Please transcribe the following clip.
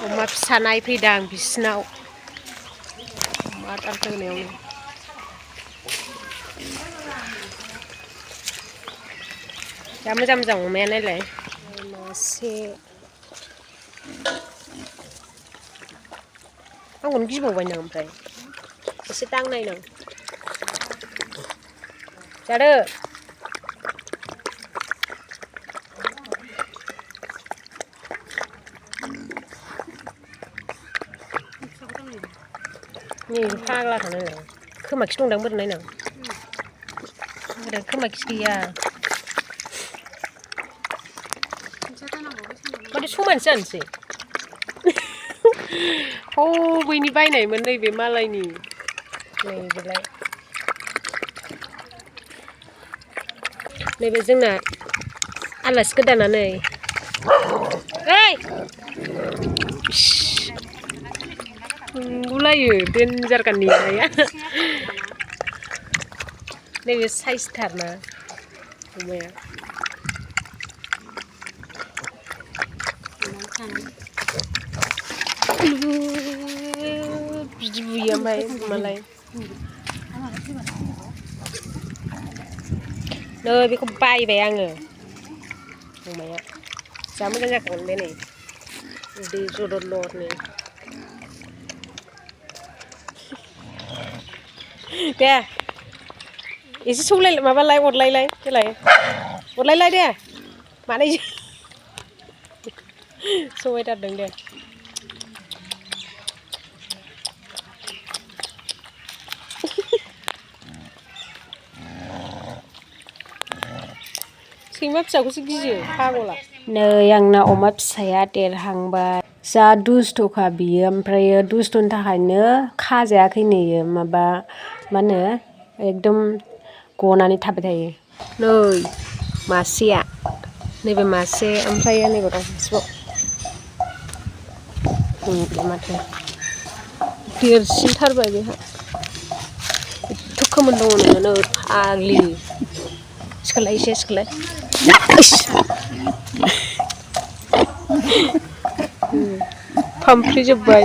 अमा फिसा नायफैदां बिसिनाव अमा आदार होनायावनो दा मोजां मोजां अमाया नायलाय मासे आंखौनो गिबावबाय नों ओमफ्राय एसे दांनायनां जादो नै फाग्लाखौनो खोमा खि दंदां बोरै नायनां बोरै खोमा खि गैया माथो समानसो जानोसै बैनि बायनायमोन नैबे मालायनि नैबेलाय नैबे जोंना आलासि गोदाना नै ओइ बुलायो देन्जार नेनाया नैबे साइसथारना अमाया बिदि बुयो ओमफ्राय मालाय नै बेखौ बायबाय आङो अमाया जा मोजां जाखागोन बे नै उदै जदरलरनो दे एसे सौलाय माबालाय अरलायलाय देलाय अरलायलाय दे मानै सौबायथारदों दे सैमा फिसाखौसो गियो फागला नै आंना अमा फिसाया देरहांबाय जा दुस्थ'खा बियो ओमफ्रायो दुस्थ'नि थाखायनो खाजायाखै नैयो माबा मा होनो एकदम गनानै थाबाय थायो नै मासेया नैबे मासे ओमफ्राय नैबे गासिबाव माथो देरसिनथारबाय बेहा एथ' खोमोन दङ नोङो फाग्लि सिखोलाय एसे सिखोलाय फामफ्रि जोब्बाय